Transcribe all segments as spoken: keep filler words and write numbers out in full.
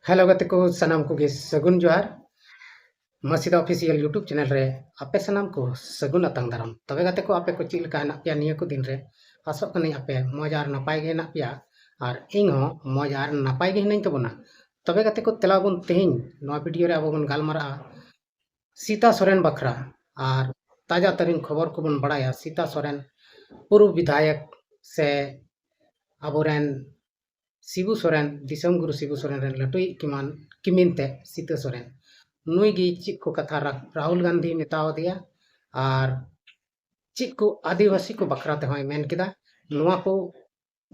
Hello ᱜᱟᱛᱮ ᱠᱚ, ᱥᱟᱱᱟᱢ ᱠᱚᱜᱮ ᱥᱟᱹᱜᱩᱱ ᱡᱚᱦᱟᱨ᱾ ᱢᱟᱹᱥᱤᱫᱟ ᱚᱯᱷᱤᱥᱤᱭᱟᱞ YouTube ᱪᱮᱱᱮᱞ ᱨᱮ ᱟᱯᱮ ᱥᱟᱱᱟᱢ ᱠᱚ ᱥᱟᱹᱜᱩᱱ ᱟᱛᱟᱝ ᱫᱟᱨᱟᱢ᱾ ᱛᱚᱵᱮ ᱜᱟᱛᱮ ᱠᱚ, ᱟᱯᱮ ᱠᱚ ᱪᱮᱫ ᱞᱮᱠᱟ ᱦᱮᱱᱟᱜ ᱯᱮᱭᱟ ᱱᱤᱭᱟᱹ ᱠᱚ ᱫᱤᱱ ᱨᱮ? ᱟᱥᱚᱜ ᱠᱟᱹᱱᱟᱹᱧ ᱟᱯᱮ ᱢᱚᱡᱽ ᱟᱨ ᱱᱟᱯᱟᱭ ᱜᱮ ᱦᱮᱱᱟᱜ ᱯᱮᱭᱟ, ᱟᱨ ᱤᱧ ᱦᱚᱸ ᱢᱚᱡᱽ ᱟᱨ ᱱᱟᱯᱟᱭ ᱜᱮ ᱦᱤᱱᱟᱹᱧ ᱛᱟᱵᱚᱱᱟ᱾ ᱛᱚᱵᱮ ᱜᱟᱛᱮ ᱠᱚ, ᱛᱮᱞᱟ ᱵᱚᱱ ᱛᱮᱦᱮᱧ ᱱᱚᱣᱟ ᱵᱷᱤᱰᱤᱭᱳ ᱨᱮ ᱟᱵᱚ ᱵᱚᱱ ᱜᱟᱞᱢᱟᱨᱟᱜᱼᱟ ᱥᱤᱛᱟ ᱥᱚᱨᱮᱱ ᱵᱟᱠᱷᱨᱟ᱾ ᱟᱨ ᱛᱟᱡᱟ ᱛᱟᱹᱨᱤᱱ ᱠᱷᱚᱵᱚᱨ ᱠᱚᱵᱚᱱ ᱵᱟᱲᱟᱭᱟ ᱥᱤᱛᱟ ᱥᱚᱨᱮᱱ, ᱯᱩᱨᱩᱵ ᱵᱤᱫᱷᱟᱭᱚᱠ ᱥᱮ ᱟᱵᱚᱨᱮᱱ ᱥᱤᱵᱩ ᱥᱚᱨᱮᱱ, ᱫᱤᱥᱚᱢ ᱜᱩᱨᱩ ᱥᱤᱵᱩ ᱥᱚᱨᱮᱱ ᱨᱮᱱ ᱞᱟᱹᱴᱩᱭᱤᱡ ᱠᱤᱢᱟᱱ, ᱠᱤᱢᱤᱱ ᱛᱮ ᱥᱤᱛᱟᱹ ᱥᱚᱨᱮᱱ, ᱱᱩᱭ ᱜᱮ ᱪᱮᱫ ᱠᱚ ᱠᱟᱛᱷᱟ ᱨᱟ-, ᱨᱟᱦᱩᱞ ᱜᱟᱱᱫᱷᱤ ᱢᱮᱛᱟᱣ ᱟᱫᱮᱭᱟ ᱟᱨ ᱪᱮᱫ ᱠᱚ ᱟᱹᱫᱤᱵᱟᱹᱥᱤ ᱠᱚ ᱵᱟᱠᱷᱨᱟ ᱛᱮᱦᱚᱸᱭ ᱢᱮᱱ ᱠᱮᱫᱟ, ᱱᱚᱣᱟ ᱠᱚ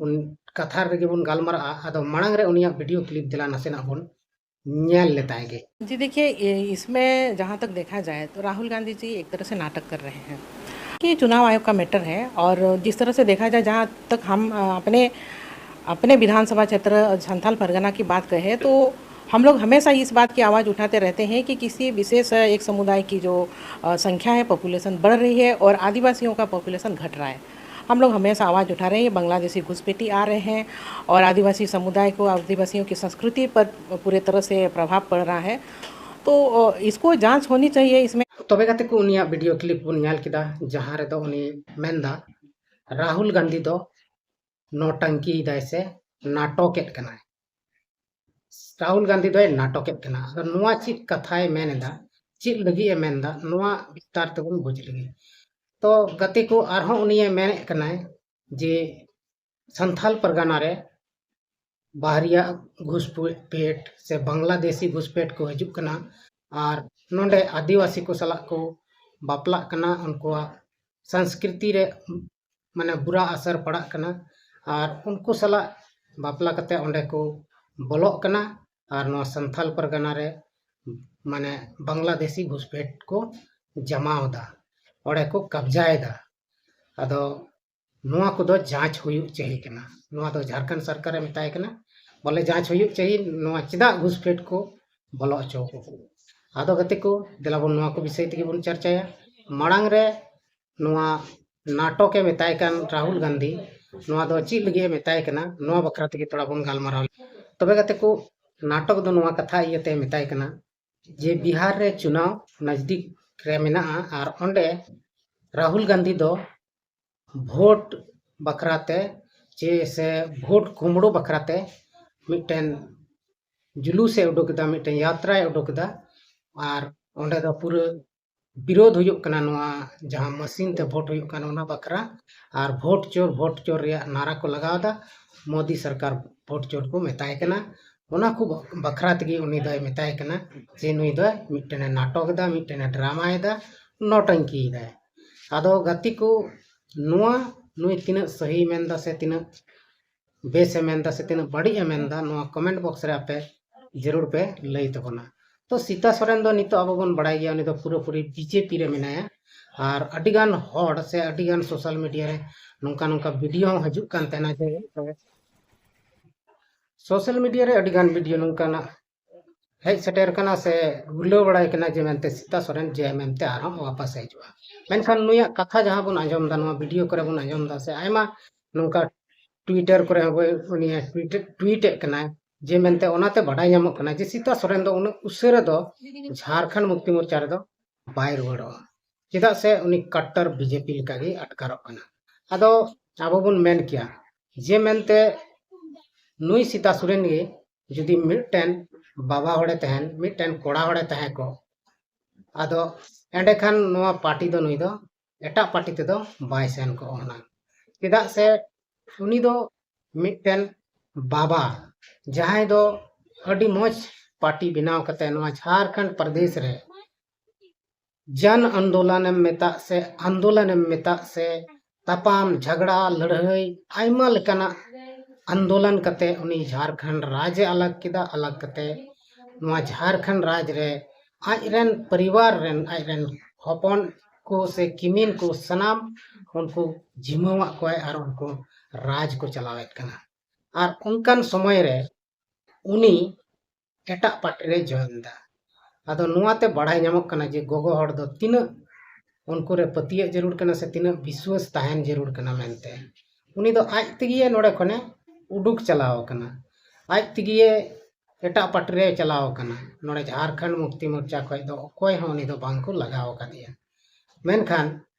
ᱩᱱ ᱠᱟᱛᱷᱟ ᱨᱮᱜᱮ ᱵᱚᱱ ᱜᱟᱞᱢᱟᱨᱟᱜᱼᱟ᱾ ᱟᱫᱚ ᱢᱟᱲᱟᱝ ᱨᱮ ᱩᱱᱤᱭᱟᱜ ᱵᱷᱤᱰᱤᱭᱳ ᱠᱞᱤᱯ ᱫᱮᱞᱟ ᱱᱟᱥᱮᱱᱟᱜ ᱵᱚᱱ ᱧᱮᱞ ᱞᱮᱛᱟᱭ ᱜᱮ᱾ जी देखिए, इ-, इसमें जहाँ तक देखा जाए तो राहुल गांधी जी एक तरह से नाटक कर रहे हैं कि चुनाव आयोग का मैटर है। और जिस तरह से देखा जाए, जहाँ तक हम, अ, अपने, अपने विधानसभा क्षेत्र संथाल परगना की बात कहें तो हम लोग हमेशा इस बात की आवाज़ उठाते रहते हैं कि किसी विशेष एक समुदाय की जो, अ, संख्या है, पॉपुलेशन बढ़ रही है और आदिवासियों का पॉपुलेशन घट रहा है। हम लोग हमेशा आवाज़ उठा रहे हैं, ये बांग्लादेशी घुसपैठी आ रहे हैं और आदिवासी समुदाय को, आदिवासियों की संस्कृति पर पूरे तरह से प्रभाव पड़ रहा है। तो, अ, इसको जांच होनी चाहिए। इसमें ᱛᱚᱵᱮ ᱜᱟᱛᱮ ᱠᱚ, ᱩᱱᱤᱭᱟᱜ ᱵᱷᱤᱰᱤᱭᱳ ᱠᱞᱤᱯ ᱵᱚᱱ ᱧᱮᱞ ᱠᱮᱫᱟ, ᱡᱟᱦᱟᱸ ᱨᱮᱫᱚ ᱩᱱᱤ ᱢᱮᱱᱫᱟ ᱨᱟᱦᱩᱞ ᱜᱟᱱᱫᱷᱤ ᱫᱚ ᱱᱚᱴᱟᱝᱠᱤᱭᱮᱫᱟᱭ ᱥᱮ ᱱᱟᱴᱚᱠᱮᱫ ᱠᱟᱱᱟᱭ᱾ ᱨᱟᱦᱩᱞ ᱜᱟᱱᱫᱷᱤ ᱫᱚᱭ ᱱᱟᱴᱚᱠᱮᱫ ᱠᱟᱱᱟ᱾ ᱟᱫᱚ ᱱᱚᱣᱟ ᱪᱮᱫ ᱠᱟᱛᱷᱟᱭ ᱢᱮᱱ ᱮᱫᱟ, ᱪᱮᱫ ᱞᱟᱹᱜᱤᱫ ᱮ ᱢᱮᱱ ᱮᱫᱟ, ᱱᱚᱣᱟ ᱵᱤᱥᱛᱟᱨ ᱛᱮᱵᱚᱱ ᱵᱩᱡᱽ ᱞᱮᱜᱮ᱾ ᱛᱚ ᱜᱟᱛᱮ ᱠᱚ, ᱟᱨᱦᱚᱸ ᱩᱱᱤᱭᱮ ᱢᱮᱱᱮᱫ ᱠᱟᱱᱟᱭ ᱡᱮ ᱥᱟᱱᱛᱷᱟᱞ ᱯᱟᱨᱜᱟᱱᱟ ᱨᱮ ᱵᱟᱦᱨᱤᱭᱟ ᱜᱷᱩᱥᱯᱮᱴ ᱥᱮ ᱵᱟᱝᱞᱟᱫᱮᱥᱤ ᱜᱷᱩᱥᱯᱮᱴ ᱠᱚ ᱦᱤᱡᱩᱜ ᱠᱟᱱᱟ ᱟᱨ ᱱᱚᱰᱮ ᱟᱹᱫᱤᱵᱟᱹᱥᱤ ᱠᱚ ᱥᱟᱞᱟᱜ ᱠᱚ ᱵᱟᱯᱞᱟᱜ ᱠᱟᱱᱟ, ᱩᱱᱠᱩᱣᱟᱜ ᱥᱚᱝᱥᱠᱨᱤᱛᱤ ᱨᱮ ᱢᱟᱱᱮ ᱵᱩᱨᱟ ᱟᱥᱟᱨ ᱯᱟᱲᱟᱜ ᱠᱟᱱᱟ ᱟᱨ ᱩᱱᱠᱩ ᱥᱟᱞᱟᱜ ᱵᱟᱯᱞᱟ ᱠᱟᱛᱮ ᱚᱸᱰᱮ ᱠᱚ ᱵᱚᱞᱚᱜ ᱠᱟᱱᱟ ᱟᱨ ᱱᱚᱣᱟ ᱥᱟᱱᱛᱷᱟᱞ ᱯᱟᱨᱜᱟᱱᱟ ᱨᱮ ᱢᱟᱱᱮ ᱵᱟᱝᱞᱟᱫᱮᱥᱤ ᱜᱷᱩᱥᱯᱮᱴ ᱠᱚ ᱡᱟᱢᱟᱣ ᱮᱫᱟ, ᱚᱸᱰᱮ ᱠᱚ ᱠᱟᱵᱽᱡᱟᱭᱮᱫᱟ᱾ ᱟᱫᱚ ᱱᱚᱣᱟ ᱠᱚᱫᱚ ᱡᱟᱸᱪ ᱦᱩᱭᱩᱜ ᱪᱟᱹᱦᱤ ᱠᱟᱱᱟ᱾ ᱱᱚᱣᱟ ᱫᱚ ᱡᱷᱟᱲᱠᱷᱚᱸᱰ ᱥᱚᱨᱠᱟᱨᱮ ᱢᱮᱛᱟᱭ ᱠᱟᱱᱟ, ᱵᱚᱞᱮ ᱡᱟᱸᱪ ᱦᱩᱭᱩᱜ ᱪᱟᱹᱦᱤ, ᱱᱚᱣᱟ ᱪᱮᱫᱟᱜ ᱜᱷᱩᱥᱯᱮᱴ ᱠᱚ ᱵᱚᱞᱚ ᱦᱚᱪᱚ ᱟᱠᱚ ᱠᱟᱱᱟ᱾ ᱟᱫᱚ ᱜᱟᱛᱮ ᱠᱚ, ᱫᱮᱞᱟ ᱵᱚᱱ ᱱᱚᱣᱟ ᱠᱚ ᱵᱤᱥᱚᱭ ᱛᱮᱜᱮ ᱵᱚᱱ ᱪᱟᱨᱪᱟᱭᱟ᱾ ᱢᱟᱲᱟᱝ ᱨᱮ ᱱᱚᱣᱟ ᱱᱟᱴᱚᱠ ᱮ ᱢᱮᱛᱟᱭ ᱠᱟᱱ ᱨᱟᱦᱩᱞ ᱜᱟᱱᱫᱷᱤ, ᱱᱚᱣᱟ ᱫᱚ ᱪᱮᱫ ᱞᱟᱹᱜᱤᱫ ᱮ ᱢᱮᱛᱟᱭ ᱠᱟᱱᱟ, ᱱᱚᱣᱟ ᱵᱟᱠᱷᱨᱟ ᱛᱮᱜᱮ ᱛᱷᱚᱲᱟ ᱵᱚᱱ ᱜᱟᱞᱢᱟᱨᱟᱣ ᱞᱮᱜᱮ᱾ ᱛᱚᱵᱮ ᱜᱟᱛᱮ ᱠᱚ, ᱱᱟᱴᱚᱠ ᱫᱚ ᱱᱚᱣᱟ ᱠᱟᱛᱷᱟ ᱤᱭᱟᱹᱛᱮ ᱢᱮᱛᱟᱭ ᱠᱟᱱᱟ ᱡᱮ ᱵᱤᱦᱟᱨ ᱨᱮ ᱪᱩᱱᱟᱣ ᱱᱟᱡᱽᱫᱤᱠ ᱨᱮ ᱢᱮᱱᱟᱜᱼᱟ ᱟᱨ ᱚᱸᱰᱮ ᱨᱟᱦᱩᱞ ᱜᱟᱱᱫᱷᱤ ᱫᱚ ᱵᱷᱳᱴ ᱵᱟᱠᱷᱨᱟ ᱛᱮ ᱪᱮ ᱥᱮ ᱵᱷᱳᱴ ᱠᱩᱢᱵᱽᱲᱩ ᱵᱟᱠᱷᱨᱟ ᱛᱮ ᱢᱤᱫᱴᱮᱱ ᱡᱩᱞᱩᱥᱮ ᱩᱰᱩᱠ ᱮᱫᱟ, ᱢᱤᱫᱴᱮᱱ ᱭᱟᱛᱨᱟᱭ ᱩᱰᱩᱠ ᱮᱫᱟ᱾ ᱟᱨ ᱚᱸᱰᱮ ᱫᱚ ᱯᱩᱨᱟᱹ ᱵᱤᱨᱳᱫᱷ ᱦᱩᱭᱩᱜ ᱠᱟᱱᱟ ᱱᱚᱣᱟ ᱡᱟᱦᱟᱸ ᱢᱮᱥᱤᱱ ᱛᱮ ᱵᱷᱳᱴ ᱦᱩᱭᱩᱜ ᱠᱟᱱᱟ ᱚᱱᱟ ᱵᱟᱠᱷᱨᱟ᱾ ᱟᱨ ᱵᱷᱳᱴ ᱪᱳᱨ, ᱵᱷᱳᱴ ᱪᱳᱨ ᱨᱮᱭᱟᱜ ᱱᱟᱨᱟ ᱠᱚ ᱞᱟᱜᱟᱣ ᱮᱫᱟ᱾ ᱢᱳᱫᱤ ᱥᱚᱨᱠᱟᱨ ᱵᱷᱳᱴ ᱪᱳᱨ ᱠᱚ ᱢᱮᱛᱟᱭ ᱠᱟᱱᱟ᱾ ᱚᱱᱟ ᱠᱚ ᱵᱟᱠᱷᱨᱟ ᱛᱮᱜᱮ ᱩᱱᱤ ᱫᱚᱭ ᱢᱮᱛᱟᱭ ᱠᱟᱱᱟ ᱡᱮ ᱱᱩᱭ ᱫᱚ ᱢᱤᱫᱴᱮᱱᱮ ᱱᱟᱴᱚᱠ ᱮᱫᱟ, ᱢᱤᱫᱴᱮᱱᱮ ᱰᱨᱟᱢᱟ ᱮᱫᱟ, ᱱᱚᱴᱚᱝᱠᱤ ᱮᱫᱟᱭ᱾ ᱟᱫᱚ ᱜᱟᱛᱮ ᱠᱚ, ᱱᱚᱣᱟ ᱱᱩᱭ ᱛᱤᱱᱟᱹᱜ ᱥᱟᱹᱦᱤ ᱢᱮᱱᱫᱟ ᱥᱮ ᱛᱤᱱᱟᱹᱜ ᱵᱮᱥ ᱮ ᱢᱮᱱᱫᱟ ᱥᱮ ᱛᱤᱱᱟᱹᱜ ᱵᱟᱹᱲᱤᱡ ᱮ ᱢᱮᱱᱫᱟ, ᱱᱚᱣᱟ comment box ᱨᱮ ᱟᱯᱮ ᱡᱟᱹᱨᱩᱲ ᱯᱮ ᱞᱟᱹᱭ ᱛᱟᱵᱚᱱᱟ᱾ ᱛᱚ ᱥᱤᱛᱟ ᱥᱚᱨᱮᱱ ᱫᱚ ᱱᱤᱛᱚᱜ ᱟᱵᱚ ᱵᱚᱱ ᱵᱟᱲᱟᱭ ᱜᱮᱭᱟ, ᱩᱱᱤ ᱫᱚ ᱯᱩᱨᱟᱹᱯᱩᱨᱤ ᱵᱤᱡᱮᱯᱤ ᱨᱮ ᱢᱮᱱᱟᱭᱟ᱾ ᱟᱨ ᱟᱹᱰᱤᱜᱟᱱ ᱦᱚᱲ ᱥᱮ ᱟᱹᱰᱤᱜᱟᱱ social media ᱨᱮ ᱱᱚᱝᱠᱟ ᱱᱚᱝᱠᱟ video ᱦᱚᱸ ᱦᱤᱡᱩᱜ ᱠᱟᱱ ᱛᱟᱦᱮᱱᱟ ᱡᱮ social media ᱨᱮ ᱟᱹᱰᱤᱜᱟᱱ video ᱱᱚᱝᱠᱟᱱᱟᱜ ᱦᱮᱡ ᱥᱮᱴᱮᱨ ᱠᱟᱱᱟ ᱥᱮ ᱜᱩᱨᱞᱟᱹᱣ ᱵᱟᱲᱟᱭ ᱠᱟᱱᱟ ᱡᱮ ᱢᱮᱱᱛᱮ ᱥᱤᱛᱟ ᱥᱚᱨᱮᱱ ᱡᱮ ᱢᱮᱱᱛᱮ ᱟᱨᱦᱚᱸ ᱣᱟᱯᱟᱥ ᱦᱤᱡᱩᱜᱼᱟ᱾ ᱢᱮᱱᱠᱷᱟᱱ ᱱᱩᱭᱟᱜ ᱠᱟᱛᱷᱟ ᱡᱟᱦᱟᱸ ᱵᱚᱱ ᱟᱸᱡᱚᱢ ᱮᱫᱟ, ᱱᱚᱣᱟ video ᱠᱚᱨᱮ ᱵᱚᱱ ᱟᱸᱡᱚᱢ ᱮᱫᱟ ᱥᱮ ᱟᱭᱢᱟ ᱱᱚᱝᱠᱟ Twitter ᱠᱚᱨᱮ ᱦᱚᱸ ᱵᱚᱭ-, ᱩᱱᱤ tweet, tweet ᱮᱫ ᱠᱟᱱᱟᱭ ᱡᱮ ᱢᱮᱱᱛᱮ ᱚᱱᱟᱛᱮ ᱵᱟᱰᱟᱭ ᱧᱟᱢᱚᱜ ᱠᱟᱱᱟ ᱡᱮ ᱥᱤᱛᱟ ᱥᱚᱨᱮᱱ ᱫᱚ ᱩᱱᱟᱹᱜ ᱩᱥᱟᱹᱨᱟ ᱫᱚ ᱡᱷᱟᱲᱠᱷᱚᱸᱰ ᱢᱩᱠᱛᱤ ᱢᱳᱨᱪᱟ ᱨᱮᱫᱚ ᱵᱟᱭ ᱨᱩᱣᱟᱹᱲᱚᱜᱼᱟ᱾ ᱪᱮᱫᱟᱜ ᱥᱮ ᱩᱱᱤ ᱠᱟᱴᱴᱟᱨ ᱵᱤᱡᱮᱯᱤ ᱞᱮᱠᱟᱜᱮ ᱟᱴᱠᱟᱨᱚᱜ ᱠᱟᱱᱟ᱾ ᱟᱫᱚ ᱟᱵᱚ ᱵᱚᱱ ᱢᱮᱱ ᱠᱮᱭᱟ ᱡᱮ ᱢᱮᱱᱛᱮ ᱱᱩᱭ ᱥᱤᱛᱟ ᱥᱚᱨᱮᱱ ᱜᱮ ᱡᱩᱫᱤ ᱢᱤᱫᱴᱮᱱ ᱵᱟᱵᱟ ᱦᱚᱲᱮ ᱛᱟᱦᱮᱱ, ᱢᱤᱫᱴᱮᱱ ᱠᱚᱲᱟ ᱦᱚᱲᱮ ᱛᱟᱦᱮᱸ ᱠᱚᱜ, ᱟᱫᱚ ᱮᱸᱰᱮᱠᱷᱟᱱ ᱱᱚᱣᱟ ᱯᱟᱨᱴᱤ ᱫᱚ ᱱᱩᱭ ᱫᱚ ᱮᱴᱟᱜ ᱯᱟᱨᱴᱤ ᱛᱮᱫᱚ ᱵᱟᱭ ᱥᱮᱱ ᱠᱚᱜ ᱦᱩᱱᱟᱹᱝ᱾ ᱪᱮᱫᱟᱜ ᱥᱮ ᱩᱱᱤ ᱫᱚ ᱢᱤᱫᱴᱮᱱ ᱵᱟᱵᱟ, ᱡᱟᱦᱟᱸᱭ ᱫᱚ ᱟᱹᱰᱤ ᱢᱚᱡᱽ ᱯᱟᱨᱴᱤ ᱵᱮᱱᱟᱣ ᱠᱟᱛᱮ ᱱᱚᱣᱟ ᱡᱷᱟᱲᱠᱷᱚᱸᱰ ᱯᱨᱚᱫᱮᱥ ᱨᱮ ᱡᱟᱱ ᱟᱱᱫᱳᱞᱚᱱᱮᱢ ᱢᱮᱛᱟᱜ ᱥᱮ ᱟᱱᱫᱳᱞᱚᱱᱮᱢ ᱢᱮᱛᱟᱜ ᱥᱮ ᱛᱟᱯᱟᱢ, ᱡᱷᱟᱜᱽᱲᱟ, ᱞᱟᱹᱲᱦᱟᱹᱭ, ᱟᱭᱢᱟ ᱞᱮᱠᱟᱱᱟᱜ ᱟᱱᱫᱳᱞᱚᱱ ᱠᱟᱛᱮ ᱩᱱᱤ ᱡᱷᱟᱲᱠᱷᱚᱸᱰ ᱨᱟᱡᱽ ᱮ ᱟᱞᱟᱜᱽ ᱠᱮᱫᱟ᱾ ᱟᱞᱟᱜᱽ ᱠᱟᱛᱮ ᱱᱚᱣᱟ ᱡᱷᱟᱲᱠᱷᱚᱸᱰ ᱨᱟᱡᱽ ᱨᱮ ᱟᱡ ᱨᱮᱱ ᱯᱚᱨᱤᱵᱟᱨ ᱨᱮᱱ, ᱟᱡ ᱨᱮᱱ ᱦᱚᱯᱚᱱ ᱠᱚ ᱥᱮ ᱠᱤᱢᱤᱱ ᱠᱚ ᱥᱟᱱᱟᱢ ᱩᱱᱠᱩ ᱡᱤᱢᱟᱹᱣᱟᱜ ᱠᱚᱣᱟᱭ ᱟᱨ ᱩᱱᱠᱩ ᱨᱟᱡᱽ ᱠᱚ ᱪᱟᱞᱟᱣᱮᱫ ᱠᱟᱱᱟ᱾ ᱟᱨ ᱚᱱᱠᱟᱱ ᱥᱚᱢᱚᱭ ᱨᱮ ᱩᱱᱤ ᱮᱴᱟᱜ ᱯᱟᱨᱴᱤ ᱨᱮ join ᱮᱫᱟ᱾ ᱟᱫᱚ ᱱᱚᱣᱟᱛᱮ ᱵᱟᱲᱟᱭ ᱧᱟᱢᱚᱜ ᱠᱟᱱᱟ ᱡᱮ ᱜᱚᱜᱚ ᱦᱚᱲ ᱫᱚ ᱛᱤᱱᱟᱹᱜ ᱩᱱᱠᱩ ᱨᱮ ᱯᱟᱹᱛᱭᱟᱹᱜ ᱡᱟᱹᱨᱩᱲ ᱠᱟᱱᱟ ᱥᱮ ᱛᱤᱱᱟᱹᱜ ᱵᱤᱥᱣᱟᱹᱥ ᱛᱟᱦᱮᱱ ᱡᱟᱹᱨᱩᱲ ᱠᱟᱱᱟ ᱢᱮᱱᱛᱮ᱾ ᱩᱱᱤ ᱫᱚ ᱟᱡ ᱛᱮᱜᱮ ᱱᱚᱰᱮ ᱠᱷᱚᱱᱮ ᱩᱰᱩᱠ ᱪᱟᱞᱟᱣ ᱟᱠᱟᱱᱟ, ᱟᱡ ᱛᱮᱜᱮ ᱮᱴᱟᱜ ᱯᱟᱨᱴᱤ ᱨᱮ ᱪᱟᱞᱟᱣ ᱟᱠᱟᱱᱟ᱾ ᱱᱚᱰᱮ ᱡᱷᱟᱲᱠᱷᱚᱸᱰ ᱢᱩᱠᱛᱤ ᱢᱳᱨᱪᱟ ᱠᱷᱚᱱ ᱫᱚ ᱚᱠᱚᱭ ᱦᱚᱸ ᱩᱱᱤ ᱫᱚ ᱵᱟᱝ ᱠᱚ ᱞᱟᱜᱟᱣ ᱟᱠᱟᱫᱮᱭᱟ᱾ ᱢᱮᱱᱠᱷᱟᱱ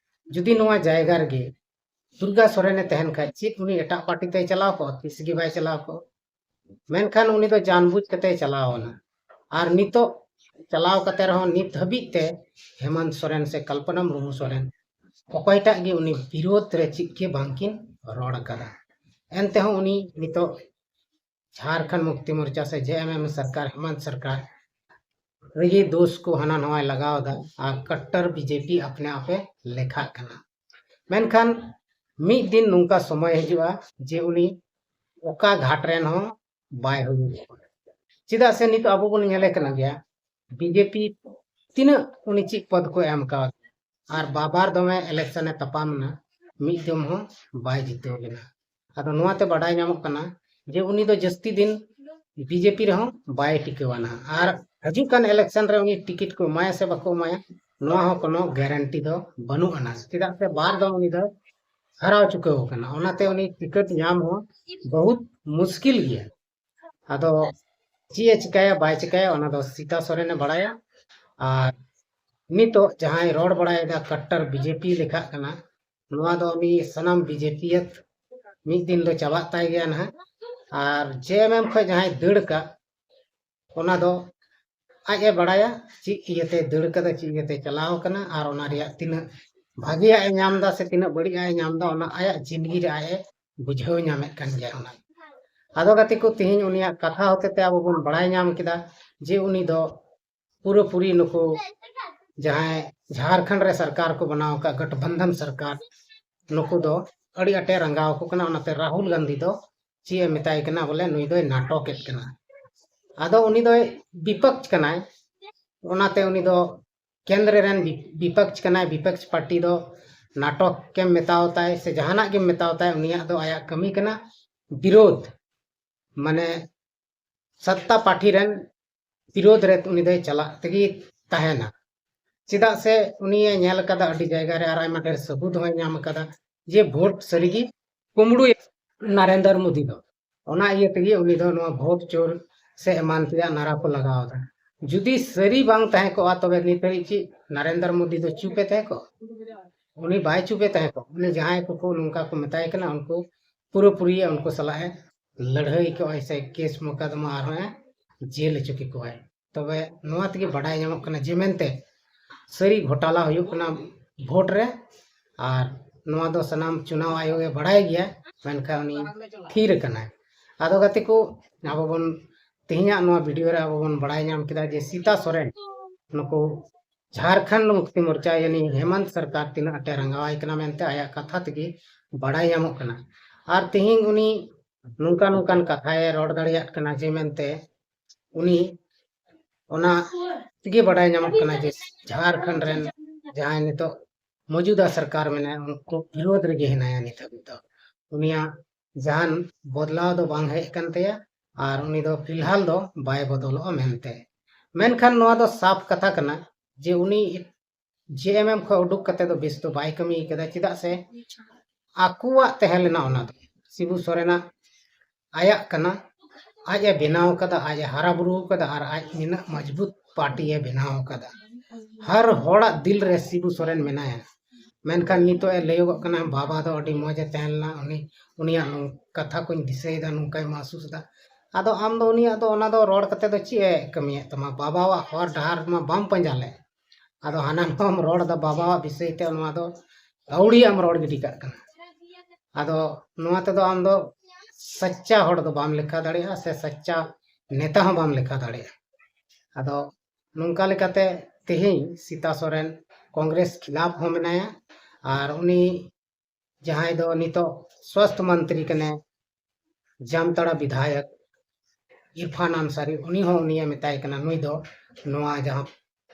ᱡᱩᱫᱤ ᱱᱚᱣᱟ ᱡᱟᱭᱜᱟ ᱨᱮᱜᱮ ᱫᱩᱨᱜᱟ ᱥᱚᱨᱮᱱᱮ ᱛᱟᱦᱮᱱ ᱠᱷᱟᱡ, ᱪᱮᱫ ᱩᱱᱤ ᱮᱴᱟᱜ ᱯᱟᱨᱴᱤ ᱛᱮᱭ ᱪᱟᱞᱟᱣ ᱠᱚᱜᱼᱟ? ᱛᱤᱥ ᱜᱮ ᱵᱟᱭ ᱪᱟᱞᱟᱣ ᱠᱚᱜᱼᱟ᱾ ᱢᱮᱱᱠᱷᱟᱱ ᱩᱱᱤ ᱫᱚ ᱡᱟᱱᱵᱩᱡ ᱠᱟᱛᱮᱭ ᱪᱟᱞᱟᱣ ᱮᱱᱟ᱾ ᱟᱨ ᱱᱤᱛᱚᱜ ᱪᱟᱞᱟᱣ ᱠᱟᱛᱮ ᱨᱮᱦᱚᱸ ᱱᱤᱛ ᱦᱟᱹᱵᱤᱡ ᱛᱮ ᱦᱮᱢᱟᱱᱛ ᱥᱚᱨᱮᱱ ᱥᱮ ᱠᱚᱞᱯᱚᱱᱟ ᱢᱩᱨᱢᱩ ᱥᱚᱨᱮᱱ ᱚᱠᱚᱭᱴᱟᱜ ᱜᱮ ᱩᱱᱤ ᱵᱤᱨᱳᱫᱷ ᱨᱮ ᱪᱮᱫ ᱜᱮ ᱵᱟᱝᱠᱤᱱ ᱨᱚᱲ ᱟᱠᱟᱫᱟ᱾ ᱮᱱᱛᱮᱦᱚᱸ ᱩᱱᱤ ᱱᱤᱛᱚᱜ ᱡᱷᱟᱲᱠᱷᱚᱸᱰ ᱢᱩᱠᱛᱤ ᱢᱳᱨᱪᱟ ᱥᱮ ᱡᱮ ᱮᱢ ᱮᱢ ᱥᱚᱨᱠᱟᱨ, ᱦᱮᱢᱟᱱᱛ ᱥᱚᱨᱠᱟᱨ ᱨᱮᱜᱮ ᱫᱳᱥ ᱠᱚ ᱦᱟᱱᱟ ᱱᱟᱣᱟᱭ ᱞᱟᱜᱟᱣ ᱮᱫᱟ ᱟᱨ ᱠᱟᱴᱴᱟᱨ ᱵᱤᱡᱮᱯᱤ ᱟᱯᱱᱮ ᱟᱯᱮ ᱞᱮᱠᱷᱟᱜ ᱠᱟᱱᱟ᱾ ᱢᱮᱱᱠᱷᱟᱱ ᱢᱤᱫ ᱫᱤᱱ ᱱᱚᱝᱠᱟ ᱥᱚᱢᱚᱭ ᱦᱤᱡᱩᱜᱼᱟ ᱡᱮ ᱩᱱᱤ ᱚᱠᱟ ᱜᱷᱟᱴ ᱨᱮᱱ ᱦᱚᱸ ᱵᱟᱭ ᱦᱩᱭᱩᱜᱼᱟ᱾ ᱪᱮᱫᱟᱜ ᱥᱮ ᱱᱤᱛᱚᱜ ᱟᱵᱚ ᱵᱚᱱ ᱧᱮᱞᱮ ᱠᱟᱱᱟ ᱜᱮᱭᱟ, ᱵᱤᱡᱮᱯᱤ ᱛᱤᱱᱟᱹᱜ ᱩᱱᱤ ᱪᱮᱫ ᱯᱚᱫ ᱠᱚ ᱮᱢ ᱠᱟᱣᱫᱮᱭᱟ, ᱟᱨ ᱵᱟᱵᱟᱨ ᱫᱚᱢᱮ ᱤᱞᱮᱠᱥᱚᱱ ᱮ ᱛᱟᱯᱟᱢ ᱮᱱᱟ, ᱢᱤᱫ ᱫᱚᱢ ᱦᱚᱸ ᱵᱟᱭ ᱡᱤᱛᱟᱹᱣ ᱞᱮᱱᱟ᱾ ᱟᱫᱚ ᱱᱚᱣᱟᱛᱮ ᱵᱟᱰᱟᱭ ᱧᱟᱢᱚᱜ ᱠᱟᱱᱟ ᱡᱮ ᱩᱱᱤ ᱫᱚ ᱡᱟᱹᱥᱛᱤ ᱫᱤᱱ ᱵᱤᱡᱮᱯᱤ ᱨᱮᱦᱚᱸ ᱵᱟᱭ ᱴᱤᱠᱟᱹᱣᱟ ᱱᱟᱦᱟᱜ᱾ ᱟᱨ ᱦᱤᱡᱩᱜ ᱠᱟᱱ ᱤᱞᱮᱠᱥᱚᱱ ᱨᱮ ᱩᱱᱤ ᱴᱤᱠᱤᱴ ᱠᱚ ᱮᱢᱟᱭᱟ ᱥᱮ ᱵᱟᱠᱚ ᱮᱢᱟᱭᱟ, ᱱᱚᱣᱟ ᱦᱚᱸ ᱠᱳᱱᱳ ᱜᱟᱨᱮᱱᱴᱤ ᱫᱚ ᱵᱟᱹᱱᱩᱜ ᱟᱱᱟ᱾ ᱪᱮᱫᱟᱜ ᱥᱮ ᱵᱟᱨ ᱫᱚᱢ ᱩᱱᱤ ᱫᱚ ᱦᱟᱨᱟᱣ ᱪᱩᱠᱟᱹᱣ ᱟᱠᱟᱱᱟ, ᱚᱱᱟᱛᱮ ᱩᱱᱤ ᱴᱤᱠᱤᱴ ᱧᱟᱢ ᱦᱚᱸ ᱵᱚᱦᱩᱛ ᱢᱩᱥᱠᱤᱞ ᱜᱮᱭᱟ᱾ ᱟᱫᱚ ᱪᱮᱫ ᱮ ᱪᱤᱠᱟᱹᱭᱟ ᱵᱟᱭ ᱪᱤᱠᱟᱹᱭᱟ, ᱚᱱᱟ ᱫᱚ ᱥᱤᱛᱟ ᱥᱚᱨᱮᱱᱮ ᱵᱟᱲᱟᱭᱟ᱾ ᱟᱨ ᱱᱤᱛᱚᱜ ᱡᱟᱦᱟᱸᱭ ᱨᱚᱲ ᱵᱟᱲᱟᱭᱮᱫᱟ ᱠᱟᱴᱴᱟᱨ ᱵᱤᱡᱮᱯᱤ ᱞᱮᱠᱷᱟᱜ ᱠᱟᱱᱟ, ᱱᱚᱣᱟ ᱫᱚ ᱩᱱᱤ ᱥᱟᱱᱟᱢ ᱵᱤᱡᱮᱯᱤᱭᱟᱹᱛ ᱢᱤᱫ ᱫᱤᱱ ᱫᱚ ᱪᱟᱵᱟᱜ ᱛᱟᱭ ᱜᱮᱭᱟ ᱱᱟᱦᱟᱜ᱾ ᱟᱨ ᱡᱮ ᱮᱢ ᱮᱢ ᱠᱷᱚᱱ ᱡᱟᱦᱟᱸᱭ ᱫᱟᱹᱲ ᱠᱟᱜ, ᱚᱱᱟ ᱫᱚ ᱟᱡ ᱮ ᱵᱟᱲᱟᱭᱟ ᱪᱮᱫ ᱤᱭᱟᱹᱛᱮ ᱫᱟᱹᱲ ᱠᱟᱫᱟ, ᱪᱮᱫ ᱤᱭᱟᱹᱛᱮ ᱪᱟᱞᱟᱣ ᱠᱟᱱᱟ, ᱟᱨ ᱚᱱᱟ ᱨᱮᱭᱟᱜ ᱛᱤᱱᱟᱹᱜ ᱵᱷᱟᱜᱮᱭᱟᱜ ᱮ ᱧᱟᱢ ᱮᱫᱟ ᱥᱮ ᱛᱤᱱᱟᱹᱜ ᱵᱟᱹᱲᱤᱡᱟᱜ ᱮ ᱧᱟᱢ ᱮᱫᱟ, ᱚᱱᱟ ᱟᱭᱟᱜ ᱡᱤᱱᱫᱜᱤ ᱨᱮ ᱟᱡ ᱮ ᱵᱩᱡᱷᱟᱹᱣ ᱧᱟᱢᱮᱫ ᱠᱟᱱ ᱜᱮᱭᱟ ᱚᱱᱟ᱾ ᱟᱫᱚ ᱜᱟᱛᱮ ᱠᱚ, ᱛᱮᱦᱮᱧ ᱩᱱᱤᱭᱟᱜ ᱠᱟᱛᱷᱟ ᱦᱚᱛᱮᱛᱮ ᱟᱵᱚ ᱵᱚᱱ ᱵᱟᱲᱟᱭ ᱧᱟᱢ ᱠᱮᱫᱟ ᱡᱮ ᱩᱱᱤ ᱫᱚ ᱯᱩᱨᱟᱹᱯᱩᱨᱤ ᱱᱩᱠᱩ ᱡᱟᱦᱟᱸᱭ ᱡᱷᱟᱲᱠᱷᱚᱸᱰ ᱨᱮ ᱥᱚᱨᱠᱟᱨ ᱠᱚ ᱵᱮᱱᱟᱣ ᱟᱠᱟᱫ ᱜᱚᱴᱵᱚᱱᱫᱷᱚᱱ ᱥᱚᱨᱠᱟᱨ, ᱱᱩᱠᱩ ᱫᱚ ᱟᱹᱰᱤ ᱟᱸᱴᱮ ᱨᱟᱸᱜᱟᱣ ᱟᱠᱚ ᱠᱟᱱᱟ᱾ ᱚᱱᱟᱛᱮ ᱨᱟᱦᱩᱞ ᱜᱟᱱᱫᱷᱤ ᱫᱚ ᱪᱮᱫ ᱮ ᱢᱮᱛᱟᱭ ᱠᱟᱱᱟ, ᱵᱚᱞᱮ ᱱᱩᱭ ᱫᱚᱭ ᱱᱟᱴᱚᱠᱮᱫ ᱠᱟᱱᱟ᱾ ᱟᱫᱚ ᱩᱱᱤ ᱫᱚᱭ ᱵᱤᱯᱚᱠᱷ ᱠᱟᱱᱟᱭ, ᱚᱱᱟᱛᱮ ᱩᱱᱤ ᱫᱚ ᱠᱮᱱᱫᱨᱚ ᱨᱮᱱ ᱵᱤ-, ᱵᱤᱯᱚᱠᱷ ᱠᱟᱱᱟᱭ᱾ ᱵᱤᱯᱚᱠᱷ ᱯᱟᱨᱴᱤ ᱫᱚ ᱱᱟᱴᱚᱠ ᱮᱢ ᱢᱮᱛᱟᱣ ᱛᱟᱭ ᱥᱮ ᱡᱟᱦᱟᱱᱟᱜ ᱜᱮᱢ ᱢᱮᱛᱟᱣ ᱛᱟᱭ, ᱩᱱᱤᱭᱟᱜ ᱫᱚ ᱟᱭᱟᱜ ᱠᱟᱹᱢᱤ ᱠᱟᱱᱟ ᱵᱤᱨᱳᱫᱷ, ᱢᱟᱱᱮ ᱥᱟᱛᱛᱟ ᱯᱟᱨᱴᱤ ᱨᱮᱱ ᱵᱤᱨᱳᱫᱷ ᱨᱮ ᱩᱱᱤ ᱫᱚᱭ ᱪᱟᱞᱟᱜ ᱛᱮᱜᱮ ᱛᱟᱦᱮᱱᱟ᱾ ᱪᱮᱫᱟᱜ ᱥᱮ ᱩᱱᱤᱭᱮ ᱧᱮᱞ ᱟᱠᱟᱫᱟ ᱟᱹᱰᱤ ᱡᱟᱭᱜᱟ ᱨᱮ, ᱟᱨ ᱟᱭᱢᱟ ᱰᱷᱮᱨ ᱥᱟᱹᱵᱩᱫ ᱦᱚᱸᱭ ᱧᱟᱢ ᱟᱠᱟᱫᱟ ᱡᱮ ᱵᱷᱳᱴ ᱥᱟᱹᱨᱤᱜᱮ ᱠᱩᱢᱵᱽᱲᱩᱭᱟ ᱱᱟᱨᱮᱱᱫᱨᱚ ᱢᱳᱫᱤ ᱫᱚ᱾ ᱚᱱᱟ ᱤᱭᱟᱹ ᱛᱮᱜᱮ ᱩᱱᱤ ᱫᱚ ᱱᱚᱣᱟ ᱵᱷᱳᱴ ᱪᱳᱨ ᱥᱮ ᱮᱢᱟᱱ ᱛᱮᱭᱟᱜ ᱱᱟᱨᱟ ᱠᱚ ᱞᱟᱜᱟᱣ ᱮᱫᱟ᱾ ᱡᱩᱫᱤ ᱥᱟᱹᱨᱤ ᱵᱟᱝ ᱛᱟᱦᱮᱸ ᱠᱚᱜᱼᱟ, ᱛᱚᱵᱮ ᱱᱤᱛ ᱦᱟᱹᱵᱤᱡ ᱪᱮᱫ ᱱᱟᱨᱮᱱᱫᱨᱚ ᱢᱳᱫᱤ ᱫᱚ ᱪᱩᱯ ᱮ ᱛᱟᱦᱮᱸ ᱠᱚᱜᱼᱟ? ᱩᱱᱤ ᱵᱟᱭ ᱪᱩᱯ ᱮ ᱛᱟᱦᱮᱸ ᱠᱚᱜᱼᱟ᱾ ᱩᱱᱤ ᱡᱟᱦᱟᱸᱭ ᱠᱚᱠᱚ ᱱᱚᱝᱠᱟ ᱠᱚ ᱢᱮᱛᱟᱭ ᱠᱟᱱᱟ, ᱩᱱᱠᱩ ᱯᱩᱨᱟᱹᱯᱩᱨᱤ ᱩᱱᱠᱩ ᱥᱟᱞᱟᱜ ᱮ ᱞᱟᱹᱲᱦᱟᱹᱭ ᱠᱚᱜᱼᱟᱭ ᱥᱮ ᱠᱮᱥ ᱢᱚᱠᱟᱫᱢᱟ ᱟᱨᱦᱚᱸ ᱮ ᱡᱮᱞ ᱦᱚᱪᱚ ᱠᱮᱠᱚᱣᱟᱭ᱾ ᱛᱚᱵᱮ ᱱᱚᱣᱟ ᱛᱮᱜᱮ ᱵᱟᱰᱟᱭ ᱧᱟᱢᱚᱜ ᱠᱟᱱᱟ ᱡᱮ ᱢᱮᱱᱛᱮ ᱥᱟᱹᱨᱤ ᱜᱷᱚᱴᱟᱞᱟ ᱦᱩᱭᱩᱜ ᱠᱟᱱᱟ ᱵᱷᱳᱴ ᱨᱮ, ᱟᱨ ᱱᱚᱣᱟ ᱫᱚ ᱥᱟᱱᱟᱢ ᱪᱩᱱᱟᱣ ᱟᱭᱳᱜ ᱮ ᱵᱟᱰᱟᱭ ᱜᱮᱭᱟ, ᱢᱮᱱᱠᱷᱟᱱ ᱩᱱᱤ ᱛᱷᱤᱨ ᱟᱠᱟᱱᱟᱭ᱾ ᱟᱫᱚ ᱜᱟᱛᱮ ᱠᱚ, ᱟᱵᱚ ᱵᱚᱱ ᱛᱮᱦᱮᱧᱟᱜ ᱱᱚᱣᱟ ᱵᱷᱤᱰᱤᱭᱳ ᱨᱮ ᱟᱵᱚ ᱵᱚᱱ ᱵᱟᱲᱟᱭ ᱧᱟᱢ ᱠᱮᱫᱟ ᱡᱮ ᱥᱤᱛᱟ ᱥᱚᱨᱮᱱ ᱱᱩᱠᱩ ᱡᱷᱟᱲᱠᱷᱚᱸᱰ ᱢᱩᱠᱛᱤ ᱢᱳᱨᱪᱟ ᱭᱟᱱᱤ ᱦᱮᱢᱟᱱᱛ ᱥᱚᱨᱠᱟᱨ ᱛᱤᱱᱟᱹᱜ ᱟᱸᱴᱮ ᱨᱟᱸᱜᱟᱣᱟᱭ ᱠᱟᱱᱟ ᱢᱮᱱᱛᱮ ᱟᱭᱟᱜ ᱠᱟᱛᱷᱟ ᱛᱮᱜᱮ ᱵᱟᱲᱟᱭ ᱧᱟᱢᱚᱜ ᱠᱟᱱᱟ᱾ ᱟᱨ ᱛᱮᱦᱮᱧ ᱩᱱᱤ ᱱᱚᱝᱠᱟ ᱱᱚᱝᱠᱟᱱ ᱠᱟᱛᱷᱟᱭ ᱨᱚᱲ ᱫᱟᱲᱮᱭᱟᱜ ᱠᱟᱱᱟ ᱡᱮ ᱢᱮᱱᱛᱮ ᱩᱱᱤ ᱚᱱᱟ ᱛᱮᱜᱮ ᱵᱟᱰᱟᱭ ᱧᱟᱢᱚᱜ ᱠᱟᱱᱟ ᱡᱮ ᱡᱷᱟᱲᱠᱷᱚᱸᱰ ᱨᱮᱱ ᱡᱟᱦᱟᱸᱭ ᱱᱤᱛᱚᱜ ᱢᱚᱡᱩᱫᱟ ᱥᱚᱨᱠᱟᱨ ᱢᱮᱱᱟᱭᱟ, ᱩᱱᱠᱩ ᱵᱤᱨᱳᱫᱷ ᱨᱮᱜᱮ ᱦᱮᱱᱟᱭᱟ ᱱᱤᱛ ᱦᱟᱹᱵᱤᱡ ᱫᱚ᱾ ᱩᱱᱤᱭᱟᱜ ᱡᱟᱦᱟᱱ ᱵᱚᱫᱞᱟᱣ ᱫᱚ ᱵᱟᱝ ᱦᱮᱡ ᱟᱠᱟᱱ ᱛᱟᱭᱟ, ᱟᱨ ᱩᱱᱤ ᱫᱚ ᱯᱷᱤᱞᱦᱟᱞ ᱫᱚ ᱵᱟᱭ ᱵᱚᱫᱚᱞᱚᱜᱼᱟ ᱢᱮᱱᱛᱮ᱾ ᱢᱮᱱᱠᱷᱟᱱ ᱱᱚᱣᱟ ᱫᱚ ᱥᱟᱯ ᱠᱟᱛᱷᱟ ᱠᱟᱱᱟ ᱡᱮ ᱩᱱᱤ ᱡᱮ ᱮᱢ ᱮᱢ ᱠᱷᱚᱱ ᱩᱰᱩᱠ ᱠᱟᱛᱮ ᱫᱚ ᱵᱮᱥ ᱫᱚ ᱵᱟᱭ ᱠᱟᱹᱢᱤ ᱠᱟᱫᱟ, ᱪᱮᱫᱟᱜ ᱥᱮ ᱟᱠᱚᱣᱟᱜ ᱛᱟᱦᱮᱸ ᱞᱮᱱᱟ ᱚᱱᱟ ᱫᱚ, ᱥᱤᱵᱩ ᱥᱚᱨᱮᱱᱟᱜ ᱟᱭᱟᱜ ᱠᱟᱱᱟ, ᱟᱡ ᱮ ᱵᱮᱱᱟᱣ ᱠᱟᱫᱟ, ᱟᱡ ᱮ ᱦᱟᱨᱟ ᱵᱩᱨᱩ ᱠᱟᱫᱟ, ᱟᱨ ᱟᱡ ᱱᱤᱱᱟᱹᱜ ᱢᱚᱡᱽᱵᱩᱛ ᱯᱟᱨᱴᱤ ᱮ ᱵᱮᱱᱟᱣ ᱠᱟᱫᱟ᱾ ᱦᱟᱨ ᱦᱚᱲᱟᱜ ᱫᱤᱞ ᱨᱮ ᱥᱤᱵᱩ ᱥᱚᱨᱮᱱ ᱢᱮᱱᱟᱭᱟ᱾ ᱢᱮᱱᱠᱷᱟᱱ ᱱᱤᱛᱚᱜ ᱮ ᱞᱟᱹᱭᱚᱜᱚᱜ ᱠᱟᱱᱟ, ᱵᱟᱵᱟ ᱫᱚ ᱟᱹᱰᱤ ᱢᱚᱡᱽ ᱮ ᱛᱟᱦᱮᱸ ᱞᱮᱱᱟ, ᱩᱱᱤ, ᱩᱱᱤᱭᱟᱜ ᱱᱚᱝ-, ᱠᱟᱛᱷᱟ ᱠᱚᱧ ᱫᱤᱥᱟᱹᱭᱮᱫᱟ, ᱱᱚᱝᱠᱟᱭ ᱢᱟᱦᱥᱩᱥ ᱮᱫᱟ᱾ ᱟᱫᱚ ᱟᱢ ᱫᱚ ᱩᱱᱤᱭᱟᱜ ᱫᱚ ᱚᱱᱟ ᱫᱚ ᱨᱚᱲ ᱠᱟᱛᱮ ᱫᱚ ᱪᱮᱫ ᱮ ᱠᱟᱹᱢᱤᱭᱮᱫ ᱛᱟᱢᱟ? ᱵᱟᱵᱟᱣᱟᱜ ᱦᱚᱨ ᱰᱟᱦᱟᱨ ᱢᱟ ᱵᱟᱢ ᱯᱟᱸᱡᱟ ᱞᱮᱫ᱾ ᱟᱫᱚ ᱦᱟᱱᱟ ᱱᱚᱣᱟᱢ ᱨᱚᱲ ᱮᱫᱟ ᱵᱟᱵᱟᱣᱟᱜ ᱵᱤᱥᱚᱭ ᱛᱮ, ᱱᱚᱣᱟ ᱫᱚ ᱟᱹᱣᱲᱤᱭᱟᱜ ᱮᱢ ᱨᱚᱲ ᱜᱤᱰᱤ ᱠᱟᱜ ᱠᱟᱱᱟ᱾ ᱟᱫᱚ ᱱᱚᱣᱟ ᱛᱮᱫᱚ ᱟᱢ ᱫᱚ ᱥᱟᱪᱪᱟ ᱦᱚᱲ ᱫᱚ ᱵᱟᱢ ᱞᱮᱠᱷᱟ ᱫᱟᱲᱮᱭᱟᱜᱼᱟ, ᱥᱮ ᱥᱟᱪᱪᱟ ᱱᱮᱛᱟ ᱦᱚᱸ ᱵᱟᱢ ᱞᱮᱠᱷᱟ ᱫᱟᱲᱮᱭᱟᱜᱼᱟ᱾ ᱟᱫᱚ ᱱᱚᱝᱠᱟ ᱞᱮᱠᱟᱛᱮ ᱛᱮᱦᱮᱧ ᱥᱤᱛᱟ ᱥᱚᱨᱮᱱ ᱠᱚᱝᱜᱨᱮᱥ ᱠᱷᱤᱞᱟᱯ ᱦᱚᱸ ᱢᱮᱱᱟᱭᱟ, ᱟᱨ ᱩᱱᱤ ᱡᱟᱦᱟᱸᱭ ᱫᱚ ᱱᱤᱛᱚᱜ ᱥᱣᱟᱥᱛᱷ ᱢᱚᱱᱛᱨᱤ ᱠᱟᱱᱟᱭ, ᱡᱟᱢᱛᱟᱲᱟ ᱵᱤᱫᱷᱟᱭᱚᱠ ᱤᱨᱯᱷᱟᱱ ᱟᱱᱥᱟᱨᱤ, ᱩᱱᱤ ᱦᱚᱸ ᱩᱱᱤᱭᱮ ᱢᱮᱛᱟᱭ ᱠᱟᱱᱟ, ᱱᱩᱭ ᱫᱚ ᱱᱚᱣᱟ ᱡᱟᱦᱟᱸ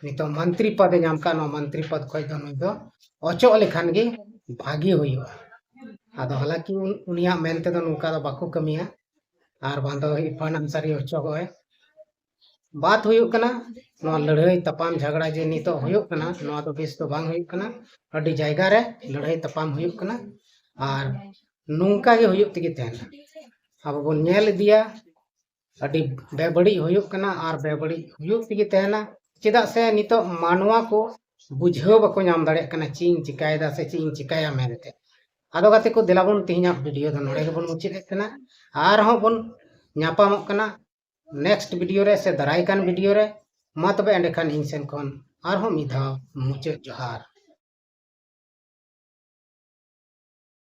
ᱱᱤᱛᱚᱜ ᱢᱚᱱᱛᱨᱤ ᱯᱚᱫᱮ ᱧᱟᱢ ᱠᱟᱜ, ᱱᱚᱣᱟ ᱢᱚᱱᱛᱨᱤ ᱯᱚᱫ ᱠᱷᱚᱱ ᱫᱚ ᱱᱩᱭ ᱫᱚ ᱚᱪᱚᱜ ᱞᱮᱠᱷᱟᱱ ᱜᱮ ᱵᱷᱟᱜᱤ ᱦᱩᱭᱩᱜᱼᱟ᱾ ᱟᱫᱚ ᱦᱟᱞᱟᱸᱠᱤ ᱩᱱ-, ᱩᱱᱤᱭᱟᱜ ᱢᱮᱱ ᱛᱮᱫᱚ ᱱᱚᱝᱠᱟ ᱫᱚ ᱵᱟᱠᱚ ᱠᱟᱹᱢᱤᱭᱟ, ᱟᱨ ᱵᱟᱝ ᱫᱚ ᱤᱨᱯᱷᱟᱱ ᱟᱱᱥᱟᱨᱤ ᱚᱪᱚᱜᱚᱜᱼᱟᱭ᱾ ᱵᱟᱛ ᱦᱩᱭᱩᱜ ᱠᱟᱱᱟ, ᱱᱚᱣᱟ ᱞᱟᱹᱲᱦᱟᱹᱭ ᱛᱟᱯᱟᱢ ᱡᱷᱟᱜᱽᱲᱟ ᱡᱮ ᱱᱤᱛᱚᱜ ᱦᱩᱭᱩᱜ ᱠᱟᱱᱟ, ᱱᱚᱣᱟ ᱫᱚ ᱵᱮᱥ ᱫᱚ ᱵᱟᱝ ᱦᱩᱭᱩᱜ ᱠᱟᱱᱟ᱾ ᱟᱹᱰᱤ ᱡᱟᱭᱜᱟ ᱨᱮ ᱞᱟᱹᱲᱦᱟᱹᱭ ᱛᱟᱯᱟᱢ ᱦᱩᱭᱩᱜ ᱠᱟᱱᱟ, ᱟᱨ ᱱᱚᱝᱠᱟ ᱜᱮ ᱦᱩᱭᱩᱜ ᱛᱮᱜᱮ ᱛᱟᱦᱮᱱᱟ᱾ ᱟᱵᱚ ᱵᱚᱱ ᱧᱮᱞ ᱤᱫᱤᱭᱟ, ᱟᱹᱰᱤ ᱵᱮᱵᱟᱹᱲᱤᱡ ᱦᱩᱭᱩᱜ ᱠᱟᱱᱟ ᱟᱨ ᱵᱮᱵᱟᱹᱲᱤᱡ ᱦᱩᱭᱩᱜ ᱛᱮᱜᱮ ᱛᱟᱦᱮᱱᱟ᱾ ᱪᱮᱫᱟᱜ ᱥᱮ ᱱᱤᱛᱚᱜ ᱢᱟᱱᱣᱟ ᱠᱚ ᱵᱩᱡᱷᱟᱹᱣ ᱵᱟᱠᱚ ᱧᱟᱢ ᱫᱟᱲᱮᱭᱟᱜ ᱠᱟᱱᱟ ᱪᱮᱫ ᱤᱧ ᱪᱤᱠᱟᱭᱮᱫᱟ ᱥᱮ ᱪᱮᱫ ᱤᱧ ᱪᱤᱠᱟᱭᱟ ᱢᱮᱱᱛᱮ᱾ ᱟᱫᱚ ᱜᱟᱛᱮ ᱠᱚ, ᱫᱮᱞᱟ ᱵᱚᱱ ᱛᱮᱦᱮᱧᱟᱜ ᱵᱷᱤᱰᱤᱭᱳ ᱫᱚ ᱱᱚᱰᱮ ᱜᱮᱵᱚᱱ ᱢᱩᱪᱟᱹᱫᱮᱫ ᱠᱟᱱᱟ᱾ ᱟᱨᱦᱚᱸ ᱵᱚᱱ ᱧᱟᱯᱟᱢᱚᱜ ᱠᱟᱱᱟ ᱱᱮᱠᱥᱴ ᱵᱷᱤᱰᱤᱭᱳ ᱨᱮ ᱥᱮ ᱫᱟᱨᱟᱭ ᱠᱟᱱ ᱵᱷᱤᱰᱤᱭᱳ ᱨᱮ᱾ ᱢᱟ ᱛᱚᱵᱮ ᱮᱸᱰᱮᱠᱷᱟᱱ ᱤᱧ ᱥᱮᱱ ᱠᱷᱚᱱ ᱟᱨᱦᱚᱸ ᱢᱤᱫ ᱫᱷᱟᱣ ᱢᱩᱪᱟᱹᱫ ᱡᱚᱦᱟᱨ᱾